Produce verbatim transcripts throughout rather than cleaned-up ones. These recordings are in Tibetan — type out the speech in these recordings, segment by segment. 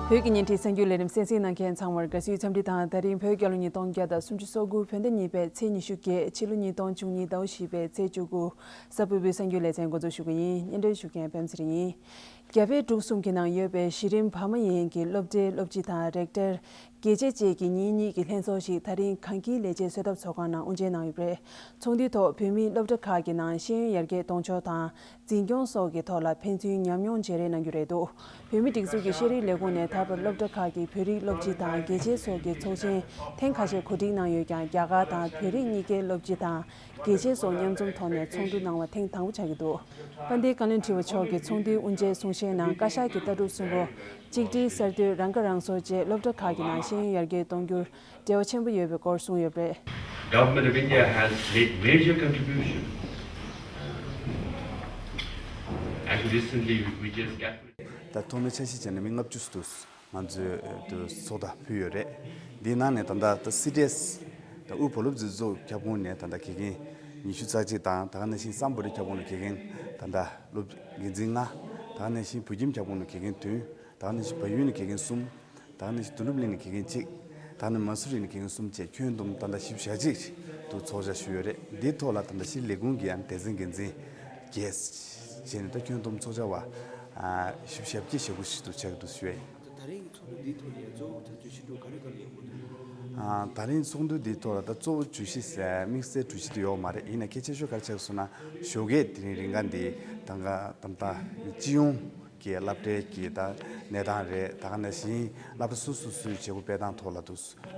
བོད་ཀྱི་ཉིན་བྲིས་གསར་འགྱུར་ལས་རིམ་གསན་གཟིགས་གནང་མཁན་ཚང་མར་དགའ་བསུའི་འཚམས་འདྲི་དང་། ད་རིང་བོད་རྒྱལ་ལོ་ཉིས་སྟོང་བརྒྱ་དང་སུམ་ཅུ་སོ་དགུ་བོད་ཟླ་གཉིས་པའི་ཚེས་ཉི་ཤུ་བརྒྱད། ཕྱི་ལོ་ཉིས་སྟོང་བཅུ་གཉིས་ཟླ་བ་བཞི་པའི་ཚེས་བཅུ་དགུ། གཟའ་ཕུར་བུའི་གསར་འགྱུར་ལེ་ཚན་འགོ་འཛུགས་ཞུ་གི་ཡིན། སྙན་སྒྲོན་ཞུ་མཁན་པད་མ་ཚེ་རིང་ཡིན། རྒྱ་བལ་འབྲུག་གསུམ་གྱི་ནང་ཡོད་པའི་གཞི་རིམ་བར་མ་ཡན་གྱི་སློབ་གྲྭའི་སློབ་སྤྱི་དང་རེག་ཊར། དགེ་ཆེ་བཅས་ཀྱི་གཉིས་གཉིས་ཀྱི་ལྷན་ཚོགས་ཤིག་ད་རིང་གངས་སྐྱིད་ལས་བྱེད་གསོལ་ཐབ་ཚོགས་ཁང་ནང་དབུ་འབྱེད་གནང་ཡོད་པ་རེད། ཚོགས་འདུའི་ཐོག་བོད་མིའི་སློབ་གྲྭ་ཁག་གི་ནང་ཤེས་ཡོན་ཡར་རྒྱས་གཏོང་ཕྱོགས་དང་འཛིན་སྐྱོང་སོགས་ཀྱི་ཐོག་ལ་ཕན་ཚུན་ཉམས་མྱོང་བརྗེ་རེས་གནང་རྒྱུ་རེད་འདུག་བོད་མིའི་སྒྲིག་འཛུགས་ཀྱི་ཤེས་རིག་ལས་ཁུངས་ནས་ད་བར་སློབ་གྲྭ་ཁག་གི་བོད་རིགས་སློབ་སྤྱི་དང་དགེ་ཆེ་སོགས་ཀྱི་ཚོགས་ཆེན་ཐེངས་ཁ་ཤས་གོ་སྒྲིག་གནང་ཡོད་ཀྱང་། རྒྱ་གར་དང་བོད་རིགས་གཉིས་ཀའི་སློབ་སྤྱི་དང་དགེ་ཆེ་སོགས་མཉམ་འཛོམས་ཐོག་ནས་ཚོགས་འདུ་གནང་བ་ཐེངས་དང་པོ་ཆགས་ཀྱི་འདུག་དཔལ་ལྡན་བཀའ་བློན་ཁྲི་པ་མཆོག་གིས་ཚོགས་འདུའི་དབུ་འབྱེད་གསུང་བཤད་ནང་བཀའ་ཤག་གི་ལྟ་གྲུབ་གསུམ་པོ། གཅིག་སྒྲིལ། གསར་གཏོད། རང་ཁ་རང་གསོ་བཅས་སློབ་གྲྭ་ཁག་གི་ནང་ཤེས་ཡོན་ཡར་རྒྱས་གཏོང་རྒྱུར་འབྲེལ་བ་ཆེན་པོ་ཡོད་པའི་སྐོར་གསུངས་ཡོད་པ་རེད། Government of India has made major contribution. And recently we just calculated. ད་ཐོག་མའི་འཆར་གཞི་བྱས་ན་མི་ལྔ་བཅུ་ཙམ་དུ་ང་ཚོས་དུ་ཚོགས་བརྡ་ཕུལ་ཡོད་རེད། འདིའི་ནང་ནས་ད་ལྟ་ད་སི་ཊི་ཨེས་ད་དབུས་བོད་སློབ་སྤྱི་ཚོགས་ཁྱབ་ཁོངས་ནས་ད་ལྟ་དགེ་རྒན་ཉི་ཤུ་རྩ་གཅིག་དང་། ད་ག་ནང་བཞིན་སམ་བོད་རིགས་ཁྱབ་ཁོངས་ནས་དགེ་རྒན་ད་ལྟ་སློབ་འགན་འཛིན་ལྔ། ད་ག་ནང་བཞིན་བོད་ཁྱིམ་ཁྱབ་ཁོངས་ནས་དགེ་རྒན་བདུན། ད་ག་ནང་བཞིན་བལ་ཡུལ་ནས་དགེ་རྒན་གསུམ། ད་ག་ནང་བཞིན་དོན་གྲུབ་གླིང་ནས་དགེ་རྒན་གཅིག། ད་ག་ནང་མ་སུ་རི་ནས་དགེ་རྒན་གསུམ་བཅས་ཁྱོན་བསྡོམས་ད་ལྟ་བཞི་བཅུ་ཞེ་གཅིག་དུ་ཚོགས་བཅར་ཞུས་ཡོད་རེད། འདིའི་ཐོག་ལ་ད་ལྟ་ཤེས་རིག་ལས་ཁུངས་ཀྱི་ཨ་ནི་སྡེ་ཚན་འགན་འཛིན་བརྒྱད་བྱས་ནས་ད་ཁྱོན་བསྡོམས་ཚོགས་བཅར་བ་ཨ་བཞི་བཅུ་ཞེ་དགུ་ཞིག་ཏུ་ཆགས་ཀྱི་འདུག་ཞུ་ཡ་ཡིན། ད་རིང་གི་ཚོགས་འདུ་འདིའི་ཐོག་ནས་གཙོ་བོ་ད་བརྗོད་གཞི་འདྲ་བོ་ག་རེ་ག་རེ་ཡོད་དགོས་འདུག་ཨ་ད་རིང་ཚོགས་འདུ་འདིའི་ཐོག་ལ་ད་གཙོ་བོ་བརྗོད་གཞི་ཟེར་དམིགས་བསལ་གྲོས་གཞི་དེ་ཡོད་མ་རེད། ཡིན་ན་གལ་ཆེ་ཤོས་ག་རེ་ཆགས་སོང་ན། ཞོགས་ཀས་དེ་རིང་རིང་ག་འདི་ད་ག་ད་ལྟ་སྤྱི་ཡོངས་ཀྱི་སློབ་གྲྭའི་གི་ད་གནས་སྟངས་རེད། ད་ག་ནང་བཞིན་སློབ་གྲྭ་སོ་སོ་སོའི་བྱེད་སྒོ་སྤེལ་སྟངས་ཐོག་ལ་དུ་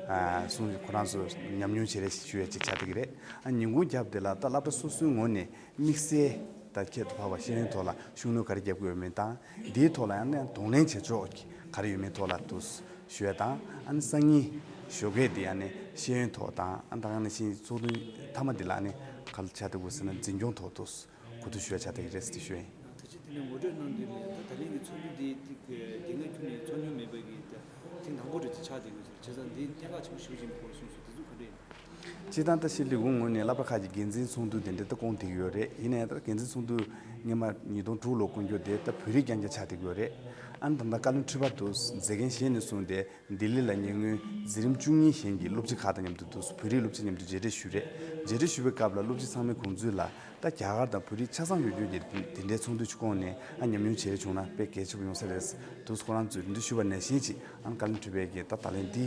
ཨ་གསུང་ཁོ་རང་ཚོ་ཉམས་མྱོང་བརྗེ་རེས་ཞུ་ཡ་ཅིག་ཆགས་བསྡད་ཀྱི་རེད། ཨ་ཉིན་གུང་རྒྱབ་དེ་ལ་ད་སློབ་གྲྭ་སོ་སོའི་ངོས་ནས་དམིགས་བསལ་ད་ཁྱད་དུ་འཕགས་པ་ཤེས་ཡོན་ཐོག་ལ་ཤུགས་སྣོན་ག་རེ་རྒྱབ་ཀྱི་ཡོད་མེད་དང་། འདིའི་ཐོག་ལ་ཡང་ནས་གདོང་ལེན་བྱེད་ཕྱོགས་ཀྱི་ག་རེ་ཡོད་མེད་ཐོག་ལ་དུ་ཞུ་ཡ་དང་། ཨ་ནི་སང་ཉིན་ཞོགས་ཀས་འདི་ཡང་ནས་ཤེས་ཡོན་ཐོག་དང་། ཨ་ད་ག་ནང་བཞིན་ཚོགས་འདུ་མཐའ་མ་འདི་ལ་ནི་ག་རེ་ཆགས་བསྡད་ཀྱི་ཡོད་ཟེར་ན། འཛིན་སྐྱོང་ཐོག་དུ་གོ་བསྡུར་ཞུ་ཡ་ཆགས་བསྡད་ཀྱི་རེད་ཟེར་ཞུ་ཡ་ཡིན། ད་ཅི་དེ་ནས་ངོ་སྤྲོད་གནང་དུས་ལ་ད་ད་རིང་གི་ཚོགས་འདུ་འདི་དེ་གི་རྒྱ་ནག་ཁྱོན་ནས་ཚོགས་མྱོང་མེད་པའི་གི་ད་ཐེངས་དང་པོ་རེད་ཅེས་ཆགས་བསྡད་ཡོད་ཟེར། བྱས་ཙང་འདི་ཐད་ཀར་ཆེན་པོ་ཞེ་པོ་ཅིག་ཡིན་པའི་སྐོར་གསུངས་སོང་། དེ་ཚོ་ག་འདྲ་ཡིན། སྤྱིར་བཏང་ད་ཤེས་ལས་ཁུངས་ངོས་ནས་སློབ་གྲྭ་ཁག་གི་འགན་འཛིན་ཚོགས་འདུ་དེ་འདྲ་ད་བསྐོང་བསྡད་ཀྱི་ཡོད་རེད། ཡིན་ནའི་ད་འགན་འཛིན་ཚོགས་འདུ་སྔོན་མ་ཉིས་སྟོང་དྲུག་ལོ་བསྐོང་རྒྱུ་དེ་ད་བོད་རིགས་རྐྱང་རྐྱང་ཆགས་བསྡད་ཀྱི་ཡོད་རེད། ཨ་ནི་ད་ལྟ་བཀའ་བློན་ཁྲི་པ་དུ་མཛད་འགན་བཞེས་ནས་བཟུང་སྟེ་ལྡི་ལི་ལ་ཉེ་སྔོན་འཛིན་རིམ་བཅུ་གཉིས་གཞན་གྱི་སློབ་སྤྱི་ཁག་དང་མཉམ་དུ་དུ་བོད་རིགས་སློབ་སྤྱི་མཉམ་དུ་མཇལ་འཕྲད་ཞུས་རེད། མཇལ་འཕྲད་ཞུས་པའི་སྐབས་ལ་སློབ་སྤྱི་ཚང་མའི་དགོངས་ཚུལ་ལ། ད་རྒྱ་གར་དང་བོད་རིགས་ཆ་ཚང་ཡོད་རྒྱུ་གི་དེ་འདྲའི་ཚོགས་འདུ་ཅིག་བསྐོངས་ནས་ཨ་ཉམས་མྱོང་བརྗེ་རེས་བྱུང་ན་དཔེ་གལ་ཆེན་པོ་ཡོང་ས་རེད། དུ་ཁོ་རང་ཚོས་འདི་ཞུ་བ་ནང་བཞིན་ཅིག་ཨ་ནི་བཀའ་བློན་ཁྲི་པས་ཀྱིས་ད་ད་ལན་འདི་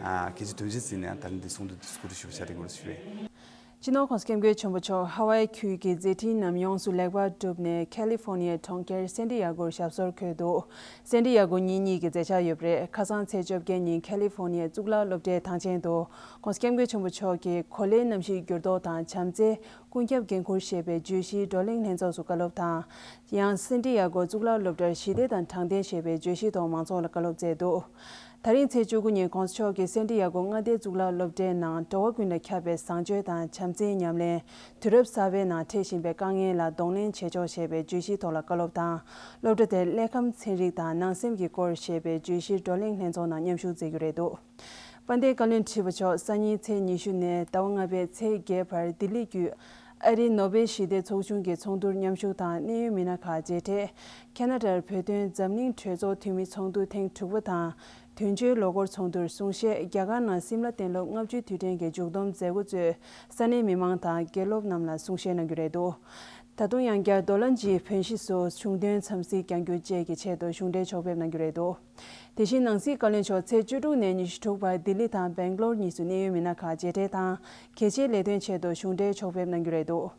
ཨ་གལ་ཆེ་དོན་ཆེ་བརྩིས་ནས་ཨ་ད་ལན་འདི་ཚོགས་འདུ་འདི་སྐོར་ཞུ་བ་བྱ་དེ་དགོས་ཞུ་བས། སྤྱི་ནོར་༸གོང་ས་༸སྐྱབས་མགོན་ཆེན་པོ་མཆོག་ཧ་ཝའི་ཁུལ་གྱི་མཛད་འཕྲིན་ནམ་ཡོངས་སུ་ལེགས་པར་གྲུབ་ནས་ཁ་ལི་ཧྥོ་ནི་ཡའི་གྲོང་ཁྱེར་སན་ཏི་ཡ་གོར་ཞབས་སོར་འཁོད་འདུག་སན་ཏི་ཡ་གོ་ཉིན་གཉིས་ཀྱི་མཛད་འཆར་ཡོད་པ་རེད། ཁ་སང་ཚེས་བཅོ་བརྒྱད་ཉིན་ཁ་ལི་ཧྥོ་ནི་ཡའི་གཙུག་ལག་སློབ་གྲྭའི་ཐང་ཆེན་དུ་༸གོང་ས་༸སྐྱབས་མགོན་ཆེན་པོ་མཆོག་གིས་གོ་ལའི་གནམ་གཤིས་འགྱུར་ལྡོག་དང་བྱམས་བརྩེའི་ཀུན་ཁྱབ་འགན་འཁུར་ཞེས་པའི་བརྗོད་གཞིའི་བགྲོ་གླེང་ལྷན་ཚོགས་སུ་བཀའ་སློབ་དང་། ཡང་སན་ཏི་ཡ་གོ་གཙུག་ལག་སློབ་གྲྭར་ཞི་བདེ་དང་དྲང་བདེན་ཞེས་པའི་བརྗོད་གཞིའི་ཐོག་མང་ཚོགས་ལ་བཀའ་སློབ་སྩལ་འདུག་ད་རིང་ཚེས་བཅུ་དགུ་ཉིན་༸གོང་ས་མཆོག་གིས་སན་ཏི་ཡ་གོ་མངའ་སྡེའི་གཙུག་ལག་སློབ་གྲྭའི་ནང་འགྲོ་བ་ཀུན་ལ་ཁྱབ་པའི་བཟང་སྤྱོད་དང་བྱམས་བརྩེའི་ཉམས་ལེན། དུས་རབས་གསར་པའི་ནང་འཕྲད་བཞིན་པའི་དཀའ་ངལ་ལ་གདོང་ལེན་བྱེད་ཕྱོགས་ཞེས་པའི་བརྗོད་གཞིའི་ཐོག་ལ་བཀའ་སློབ་དང་། སློབ་གྲྭ་དེར་ཀླད་ཁམས་ཚན་རིག་དང་ནང་སེམས་ཀྱི་སྐོར་ཞེས་པའི་བརྗོད་གཞིའི་བགྲོ་གླེང་ལྷན་ཚོགས་ནང་མཉམ་ཞུགས་མཛད་རྒྱུ་རེད་འདུག་དཔལ་ལྡན་བཀའ་བློན་ཁྲི་པ་མཆོག་སང་ཉིན་ཚེས་ཉི་ཤུ་ནས་ཟླ་བ་ལྔ་པའི་ཚེས་བརྒྱད་བར་ལྡི་ལི་བརྒྱུད་ཨ་རིའི་ནོ་སྦེལ་ཞི་བདེའི་ཚོགས་ཆུང་གི་ཚོགས་འདུར་མཉམ་ཞུགས་དང་གནད་ཡོད་མི་སྣ་ཁག་མཇལ་འཕྲད། ཁ་ན་ཌར་བོད་དོན་འཛམ་གླིང་གྲོས་ཚོགས་འཐུས་མི་ཚོགས་འདུ་ཐེངས་དྲུག་པ་དང་། དོན་གཅོད་ལོ་འཁོར་ཚོགས་འདུར་གསུང་བཤད། རྒྱ་གར་ནང་སིམ་ལ་གཏན་སློབ་ལྔ་བཅུའི་དུས་དྲན་གྱི་མཇུག་བསྡོམས་མཛད་སྒོ་གཙོས་ས་གནས་མི་མང་དང་དགེ་སློབ་རྣམས་ལ་གསུང་བཤད་གནང་རྒྱུ་རེད་འདུག་ད་དུང་ཡང་བསྐྱར་རྡོ་ལན་ཇིའི་བོན་གཞིས་སུ་གཞུང་དོན་འཚམས་གཟིགས་བསྐྱང་རྒྱུ་བཅས་ཀྱི་ཆེད་དུ་གཞུང་འབྲེལ་ཕྱོགས་ཕེབས་གནང་རྒྱུ་རེད་འདུག་དེ་བཞིན་ནང་སྲིད་བཀའ་བློན་མཆོག་ཚེས་བཅུ་དྲུག་ནས་ཉི་ཤུ་དྲུག་བར་ལྡི་ལི་དང་སྦེང་ལོར་གཉིས་སུ་གནད་ཡོད་མི་སྣ་ཁག་མཇལ་འཕྲད་དང་གལ་ཆེའི་ལས་དོན་ཆེད་དུ་གཞུང་འབྲེལ་ཕྱོགས་ཕེབས་གནང་རྒྱུ་རེད་འདུག་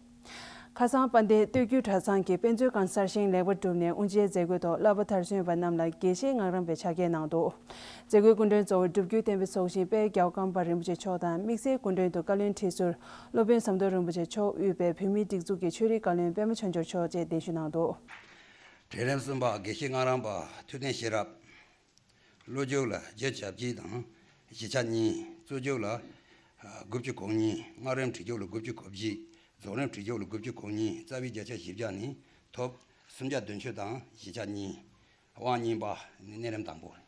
ཁ་སང་དཔལ་ལྡན་སྟོད་བརྒྱུད་གྲྭ་ཚང་གི་དཔེ་མཛོད་ཁང་གསར་བཞེངས་ལེགས་པར་གྲུབ་ནས་དབུ་འབྱེད་མཛད་སྒོའི་ཐོག་བསླབ་པ་མཐར་སོན་པ་རྣམས་ལ་དགེ་བཤེས་ངག་རམས་པའི་ཕྱག་འཁྱེར་གནང་འདུག་མཛད་སྒོའི་སྐུ་མགྲོན་གཙོ་བོ་སྒྲུབ་བརྒྱུད་བསྟན་པའི་ཚོགས་ཞིང་དཔལ་རྒྱལ་བ་ཀརྨ་པ་རིན་པོ་ཆེ་མཆོག་དང་དམིགས་བསལ་སྐུ་མགྲོན་དུ་བཀའ་བློན་ཁྲི་ཟུར་སློབ་དཔོན་ཟམ་གདོང་རིན་པོ་ཆེ་མཆོག་དབུས་པའི་བོད་མིའི་སྒྲིག་འཛུགས་ཀྱི་ཆོས་རིག་བཀའ་བློན་པད་མ་ཆོས་འབྱོར་མཆོག་བཅས་གདན་ཞུ་གནང་འདུག་གྲལ་རིམ་གསུམ་པ། དགེ་བཤེས་ངག་རམས་པ་ཐུབ་བསྟན་ཤེས་རབ། བློ་སྦྱོང་ལ་བརྒྱད་ཅུ་གྱ་གཅིག་དང་བཞི་ཆ་གཉིས། རྩོད་སྦྱོང་ལ་དགུ་བཅུ་གོ་གཉིས། སྔགས་རིམ་བྲིས་སྦྱོང་ལ་དགུ་བཅུ་གོ་བཞི། རྫོགས་རིམ་བྲིས་སྦྱོང་ལ་དགུ་བཅུ་གོ་གཉིས། རྩ་བའི་བརྒྱ་ཆ་བཞི་བརྒྱ་ནི་ཐོབ། སུམ་བརྒྱ་བདུན་ཅུ་དང་བཞི་ཆ་གཉིས། དབང་གཉིས་པ་ནི་གནས་རིམ་དང་པོ།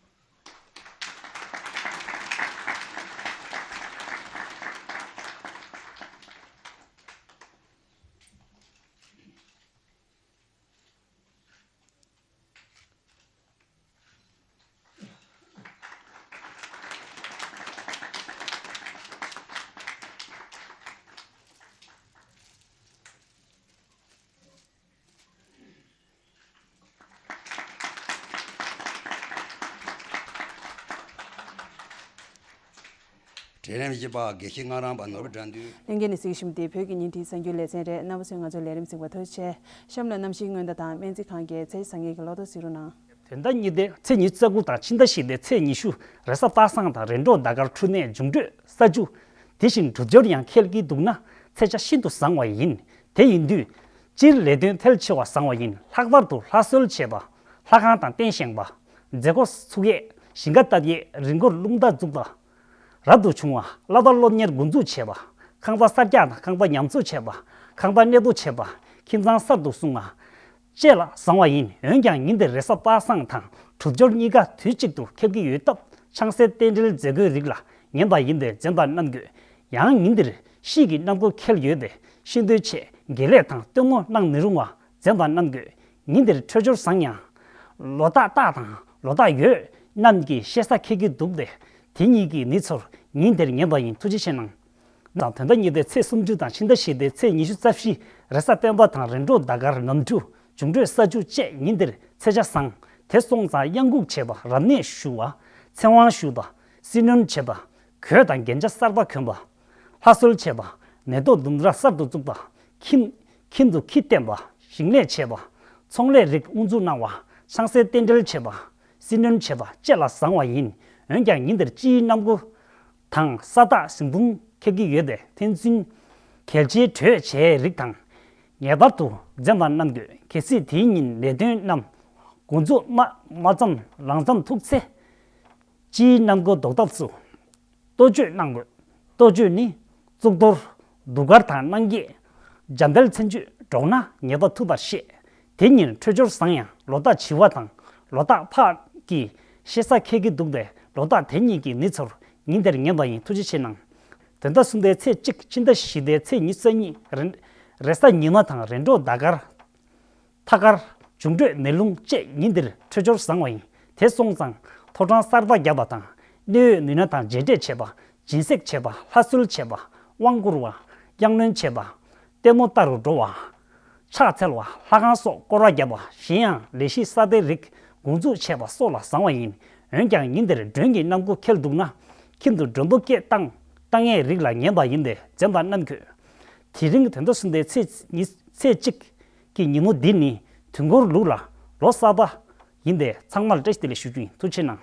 ལས་རིམ་བཞི་པ། དགེ་བཤེས་ལྔ་རམས་པ་ནོར་བུ་དགྲ་འདུལ། ལྷན་རྒྱས་ནས་གཟིགས་བཞིན་པ་འདི་བོད་ཀྱི་བརྙན་འཕྲིན་གསར་འགྱུར་ལེ་ཚན་རེད། རྣམ་པ་ཚོས་ང་ཚོའི་ལས་རིམ་གཟིགས་པར་ཐུགས་རྗེ་ཆེ། གཤམ་ལ་གནམ་གཤིས་སྔོན་བརྡ་དང་སྨན་རྩིས་ཁང་གི་ཚེས་བཟང་ངན་གྱི་ལོ་ཐོ་གཟིགས་རོགས་གནང་།། བདུན་ཟླ་གཉིས་པའི་ཚེས་ཉི་ཤུ་རྩ་དགུ་དང་ཕྱི་ཟླ་བཞི་པའི་ཚེས་ཉི་ཤུ། རེས་གཟའ་པ་སངས་དང་རེས་འགྲོགས་ཟླ་སྐར་འཁྲུལ་གནས་འབྱུང་འཕྲོད་ས་བཅུ། དེ་བཞིན་དྲུག་འབྱོར་ཡང་འཁེལ་གྱི་འདུག་ན་ཚེས་ཆ་ཤིན་ཏུ་བཟང་བ་ཡིན། དེ་ཡིན་དུས་སྤྱིར་ལས་དོན་ཐལ་ཆེ་བ་བཟང་བ་ཡིན། ལྷག་པར་དུ་ལྷ་གསོལ་བྱེད་པ། ལྷ་ཁང་དང་རྟེན་བཞེངས་པ། མཛད་སྒོ་ཚུགས་ཡས། ཞིང་ཁ་བཏབ་ཡས། རི་མགོར་རླུང་རྟ་འཛུགས་པ། རབ་ཏུ་བྱུང་བ། བླ་དྭགས་སློབ་གཉེར་འགོ་འཛུགས་བྱས་པ། ཁང་པ་གསར་རྒྱག་དང་ཁང་པ་ཉམས་གསོ་བྱས་པ། ཁང་པ་གནས་སྤོ་བྱས་པ། ཁྱིམ་ཚང་གསར་དུ་བསྲུང་བ་བཅས་ལ་བཟང་བ་ཡིན། འོན་ཀྱང་ཉིན་དེར་རེས་གཟའ་པ་སངས་དང་དྲུག་འབྱོར་གཉིས་ཀ་དུས་གཅིག་ཏུ་འཁེལ་གྱི་ཡོད་སྟབས། ཆང་སའི་རྟེན་འབྲེལ་མཛད་སྒོའི་རིགས་ལ་ངན་པ་ཡིན་པས་འཛེམ་པ་གནང་དགོས། ཡང་ཉིན་དེར་དཔྱིད་ཀྱི་གནམ་སྒོ་འཁེལ་ཡོད་པས་ཤིན་ཏུ་ཆེ། དགེ་ལེགས་དང་སྟོན་མོ་གནང་མི་རུང་བ་འཛེམ་པ་གནང་དགོས། ཉིན་དེར་འཕྲོད་སྦྱོར་བཟང་ཡང་། ལོ་རྟགས་སྟག་དང་ལོ་རྟགས་ཡོས་རྣམས་ཀྱིས་ཤེ་ས་འཁེལ་གྱི་འདུག་སྟེ། དེ་གཉིས་ཀྱི་མི་ཚོར་ཉིན་དེར་ངན་པ་ཡིན། ཐུགས་རྗེ་ཆེ་གནང་། དང་། བདུན་ཟླ་གཉིས་པའི་ཚེས་སུམ་ཅུ་དང་ཕྱི་ཟླ་བཞི་པའི་ཚེས་ཉི་ཤུ་རྩ་བཞི། རེས་གཟའ་སྤེན་པ་དང་རེས་འགྲོགས་ཟླ་སྐར་ནམ་གྲུ་འབྱུང་འཕྲོད་ས་བཅུ་བཅས་ཉིན་དེར་ཚེས་ཆ་བཟང་། དེ་སོང་ཙང་གཡང་འགུགས་བྱེད་པ། རབ་གནས་ཞུ་བ། ཚེ་དབང་ཞུ་བ། སྲི་གནོན་བྱེད་པ། གོས་དང་རྒྱན་ཆ་གསར་པ་གོན་པ། ལྷ་གསོལ་བྱེད་པ། མེ་ཏོག་ལྡུམ་ར་གསར་དུ་བཙུགས་པ། ཁྱིམ། ཁྱིམ་དུ་ཁྱི་བསྟེན་པ། ཞིང་ལས་བྱེད་པ། ཚོང་ལས་རིགས་དབུ་འཛུགས་གནང་བ། ཆང་སའི་རྟེན་འབྲེལ་བྱེད་པ། སྲི་གནོན་བྱེད་པ་བཅས་ལ་བཟང་བ་ཡིན། འོན་ཀྱང་ཉིན་དེར་སྤྱིའི་གནམ་སྒོ་དང་ས་བདག་ཟིན་ཐུང་འཁེལ་གྱི་ཡོད་པས་ཕན་ཚུན་གལ་ཆེའི་གྲོས་བྱེད་རིགས་དང་ངེས་པར་དུ་འཛེམ་པ་གནང་དགོས། གལ་སྲིད་དེའི་ཉིན་ལས་དོན་རྣམས་འགོ་འཛུགས་མ་མ་བརྩམས་ལངས་མཚམས་ཐུག་ཚེ། སྤྱིའི་གནམ་སྒོ་ཟློག་ཐབས་སུ་གཏོ་བཅོས་གནང་དགོས། གཏོ་བཅོས་ནི་གཙུག་ཏོར། གདུགས་དཀར་དང་སྣང་བརྒྱད། འཇམ་དཔལ་མཚན་བརྗོད་སྒྲོག་ན་ངེས་པ་ཐུབ་པར་བཤད། དེ་ཉིན་འཕྲོད་སྦྱོར་བཟང་ཡང་ལོ་རྟགས་བྱི་བ་དང་ལོ་རྟགས་ཕག་གིས་ཤེ་ས་འཁེལ་གྱི་འདུག་པས་ལོ་རྟགས་དེ་གཉིས་ཀྱི་མི་ཚོར་ཉིན་དེར་ངན་པ་ཡིན། ཐུགས་རྗེ་ཆེ་གནང་། བདུན་ཟླ་གསུམ་པའི་ཚེས་གཅིག་ཕྱི་ཟླ་བཞི་པའི་ཚེས་ཉི་ཤུ་རྩ་གཉིས། རེས་རེས་གཟའ་ཉི་མ་དང་རེས་འགྲོགས་ཟླ་སྐར། ཐ་སྐར། འབྱུང་འཕྲོད་མེ་རླུང་བཅས་ཉིན་དེར་འཕྲོད་སྦྱོར་བཟང་བ་ཡིན། དེ་སོང་ཙང་ཕོ་བྲང་གསར་པ་བརྒྱབ་པ་དང་གནད་ཡོད་མི་སྣ་དང་མཇལ་འཕྲད་བྱེད་པ། སྦྱིན་སྲེག་བྱེད་པ། ལྷ་གསོལ་བྱེད་པ། དབང་བསྐུར་བ། གཡང་ལོན་བྱེད་པ། ལྟད་མོ་ལྟ་རུ་འགྲོ་བ། ཕྱག་འཚལ་བ། ལྷ་ཁང་སོགས་སྐོར་བ་བརྒྱབ་པ། གཞན་ཡང་ལས་གཞི་གསར་པའི་རིགས་འགོ་འཛུགས་བྱེད་པ་སོགས་ལ་བཟང་བ་ཡིན། འོན་ཀྱང་ཉིན་དེར་མགྲོན་གྱི་གནམ་སྒོ་འཁེལ་འདུག་ན་ཁྱིམ་དུ་མགྲོན་པོ་སྐད་བཏང་བཏང་ཡས་རིགས་ལ་ངན་པ་ཡིན་པས་འཛེམ་པ་གནང་དགོས། དེ་རིང་བདུན་ཟླ་གསུམ་པའི་ཚེས་ཉི་ཚེས་གཅིག་གི་ཉིན་མོ་འདི་ནི་དུས་འཁོར་ལུགས་ལ་ལོ་གསར་པ་ཡིན་པས་ཚང་མར་བཀྲ་ཤིས་བདེ་ལེགས་ཞུ་རྒྱུ་ཡིན། ཐུགས་རྗེ་གནང་།